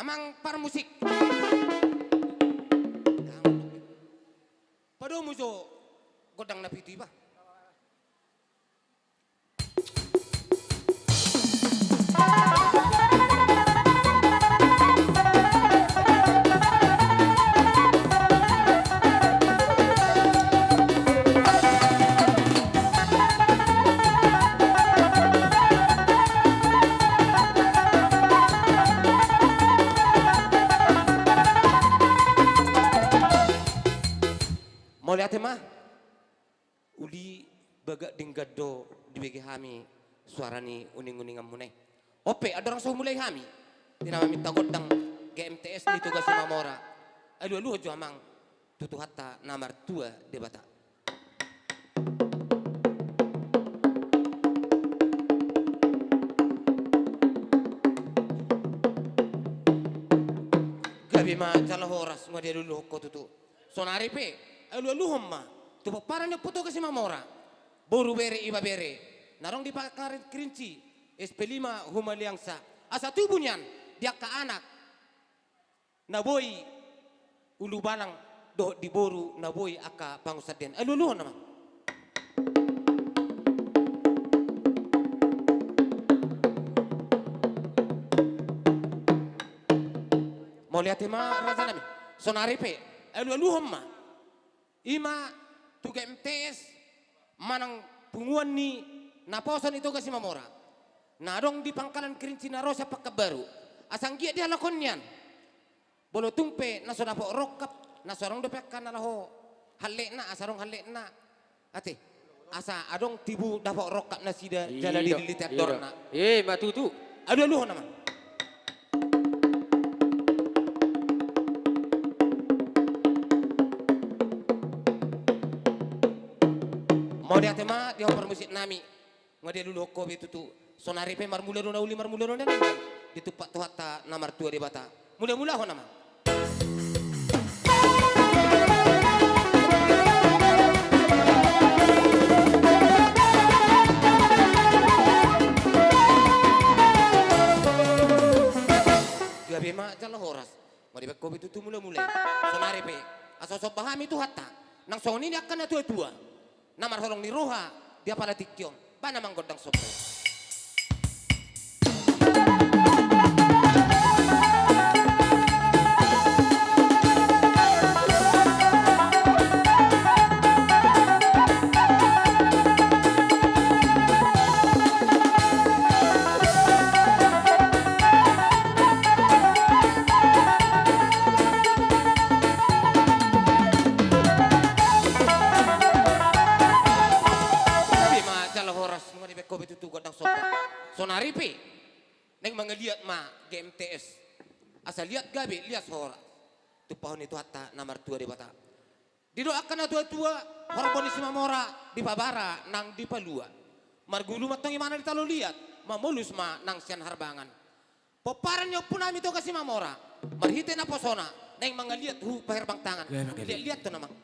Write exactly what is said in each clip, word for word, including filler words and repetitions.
Amang parmusik. Padomu jo gondang na pitu iba. Mauliate ma. Uli bagak denggan do dibege hami suara ni uning-uninganmuna i. On pe andorang so humulai hami, di na maminta gondang G M T S ni Toga Simamora, alu-aluhon jo amang tu Tuhanta na martua Debata. Gabe ma jala horas, nga dialu-aluhon ho tutu. Sonari pe alu-aluhon ma tu pomparan ni Ompu Toga Simamora, boru, bere, ibebere, na adong di Pangkalan Kerinci S P lima Humaliangsa, asa tubu nian di angka anak na boi ulubalang dohot di boru na boi angka pangunsandean. Alu-aluhon ma. Mauliate ma rajanami. Sonari pe alu-aluhon ma. I ma tu G M T S manang punguan ni naposo ni Toga Simamora na adong di Pangkalan Kerinci na ro sian Pekanbaru, asa anggiat dihalakon nian. Molo tung pe na so dapot rongkap, na so adong dope angka na laho halletna, asa adong halletna. Ate, asa adong tibu dapot rongkap nasida. Iya, jala dililiti andorna. Iya. Eh, ma tutu. Alu-aluhon ma. Mauliate ma di ho parmusiknami. Nga dialu-aluhon ho be tutu. Sonari pe marmula do na uli, marmula do na denggan, ditumpak Tuhanta na martua Debata. Mula-mulahon ma. Gabe ma jala horas. Nga dibaen ho be tutu mula-mula i. Sonari pe asa somba hami Tuhanta, nang songon i ni angka na tua-tua, na marholong ni roha di apala tingki on. Bahen amang gondang somba i. Gabe ma jala horas, nunga dibaen ho be tutu gondang somba. Sonari pe naeng mangaliat ma G M T S. Asa liat gabe, liat horas, tumpahon ni Tuhanta na martua Debata. Didok angka na tua-tua, horbo ni Simamora dipabara nang dipalua. Margulu ma antong imana di talo liat, mamolus ma nang sian harbangan. Pomparan ni ompunami Toga Simamora, marhite naposona, naeng mangaliat hu paherbang tangan. Iya, mangaliat. Liat-liathon amang.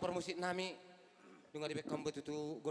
parmusik nami, nunga dibaen hamu tutu